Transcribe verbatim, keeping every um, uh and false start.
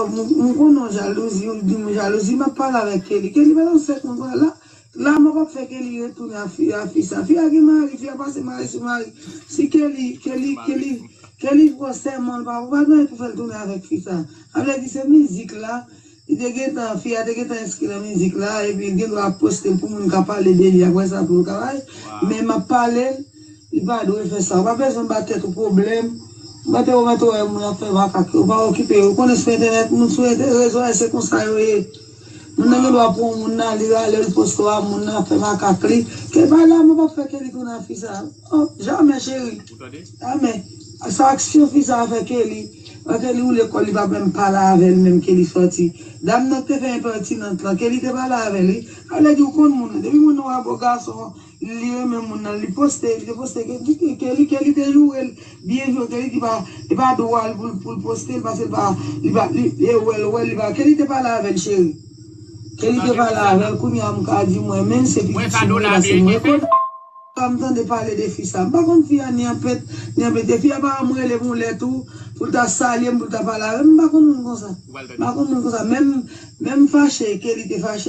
M m konnen w jalouzi, w di m jalouzi, m ap pale avèk Kelly. Kelly pa nan sèk mwen la. La mò p ap fè Kelly retounen a fi a fi sa. Fi a gen mari, fi a pase mari sou mari. Si Kelly, Kelly, Kelly, Kelly pran sèman l pa pou pa gen pou fè l tounen avèk fi sa. Sa vle di se mizik la. Li te gentan, fi a te gentan enskri nan mizik la, epi l gen dwa poste l pou moun ka pale de li apre sa pou l ka bay. Men m ap pale l, li pa dwe fè sa. Ou pa bezwen ba tèt ou pwoblèm. Ou mete ou mete wè moun ap fè makak yo. Ou pa okipe yo. Ou konnen sou entènèt, moun sou entè- rezo a se konsa yo ye. Moun nan gen dwa pran moun nan, li rale l poste a moun nan ap fè makak li. Ke bay la, mwen p ap fè Kelly tounen a fi sa. Oh, jamè, cheri. Jamè. Sa aksyon fi sa a fè Kelly. Paske li woule kò l, li pa menm pale avè l menm Kelly sòti. Dam nan te fè enpètinant lan, Kelly te pale avè li. Sa vle di ou konn moun nan. Depi moun nan wè bo gason, li renmen moun nan, li poste, li te poste Kelly, Kelly, Kelly te joure l, byen joure Kelly, li pa, li pa dwa l pou l, pou l poste l, paske li pa, li pa, li, li wè l, wè l, li pa, Kelly te pale avè l, cheri. Kelly te pale avè l, kounye a m ka di mwen, menm se pitit fi mwen la, se mwen konn. Sa m tande pale de fi sa. M pa konn fi a ni anpet, ni anpete. Fi a pa janm rele m yon lè tou, pou l ta salye m, pou l ta pale avè m. M pa konn moun konsa. M pa konn moun konsa. Menm, menm fache, Kelly te fache.